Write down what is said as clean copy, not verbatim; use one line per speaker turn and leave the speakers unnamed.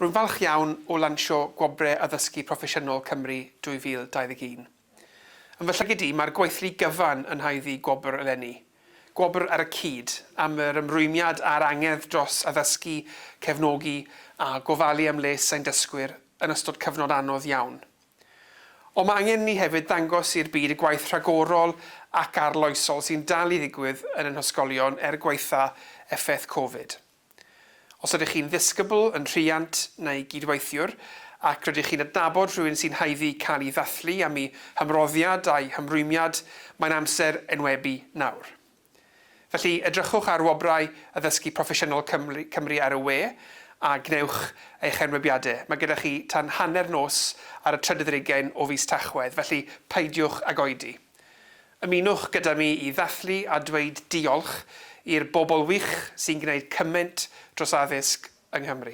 Rwy'n falch iawn o lansio Gwobrau Addysgu Proffesiynol Cymru 2021. Yn fy llygad i, mae'r gweithlu gyfan yn haeddu gwobr eleni. Gwobr ar y cyd am yr ymrwymiad a'r angerdd dros addysgu, cefnogi a gofalu am les ein dysgwyr yn ystod cyfnod anodd iawn. Ond mae angen i ni hefyd ddangos i'r byd y gwaith rhagorol ac arloesol sy'n dal i ddigwydd yn ein hysgolion er gwaetha effaith Covid. Os ydych chi'n ddisgybl, yn rhiant neu gydweithiwr ac rydych chi'n adnabod rhywun sy'n haeddu cael ei ddathlu am eu hymroddiad a'u hymrwymiad, mae'n amser enwebu nawr. Felly, edrychwch ar Wobrau Addysgu Proffesiynol Cymru, Cymru ar y we a gwnewch eich enwebiadau. Mae gyda chi tan hanner nos ar y trydydd ar ugain o fis Tachwedd, felly peidiwch ag oedi. Ymunwch gyda mi i ddathlu a dweud diolch i'r bobl wych sy'n gwneud cymaint dros addysg yng Nghymru.